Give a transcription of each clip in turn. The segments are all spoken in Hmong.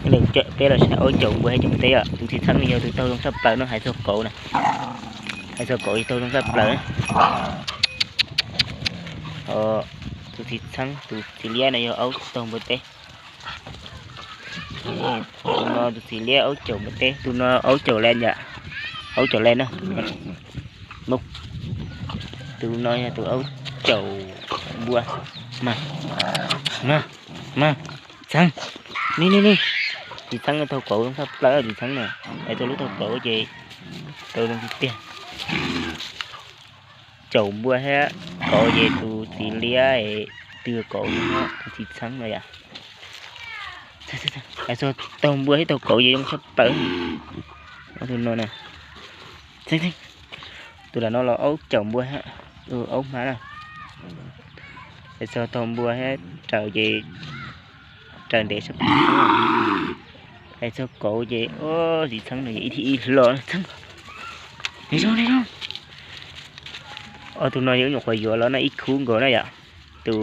Leej cawm peb los saib aub caum npua thiab caum npua teb os. Tus txiv txheeb no yog tus taug zoo tshaj plaws no, hais txog kauv na. Hais txog kauv yog taug zoo tshaj plaws na. Tus txiv txheeb, tus txiv liab no yog aub taug npua teb. Tus no tus txiv liab aub caum npua teb, tus no aub caum len yom. Aub caum len na, tus no. Tus no yog tus aub caum npua. Mas, mas, mas, txheeb, ni ni ni. Txiv txheeb taug kauv zoo tshaj plaws, txiv txheeb na. Hais txog lub taug kauv ces tau zoo tiag tiag. Caum npua thiab kauv ces tus txiv liab, tus kauv, tus txiv txheeb no yom. Hais txog taug npua thiab taug kauv ces zoo tshaj plaws. Tus no na, tus lam no los aub caum npua thiab, aub hmab na. Hais txog taug npua thiab raws ces raws ntev tshaj plaws. Hais txog kauv ces txiv txheeb no ib thib ib hlo txheeb. Os, tus no yog nyuam qhuav yuav los na, ib khub nkaus na yom. Tus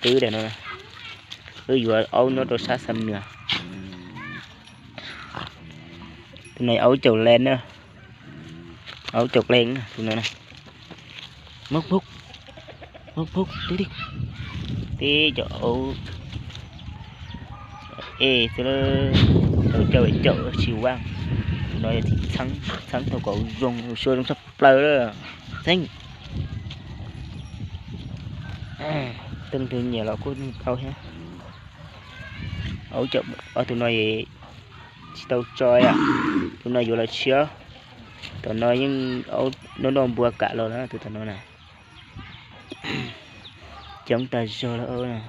twb no, wb yuav aub nyob rau sab Xam Nuas. Tus no aub caum len na, aub caum len tus no. Mog mog, mog mog, tib cov aub es xwb, caum caum tsis vaj. Tus no yog txiv txheeb, txheeb taug kauv zoo, ua siab zoo tshaj plaws lawm. Txheeb, tej leej twg nyiam los kuj tau thiab. Tus no tsis tau tso yom, tus no yuav los tshiab. Tom no yeej noj noj npua kam los na, tus tom no na. Coob tag zog lawm.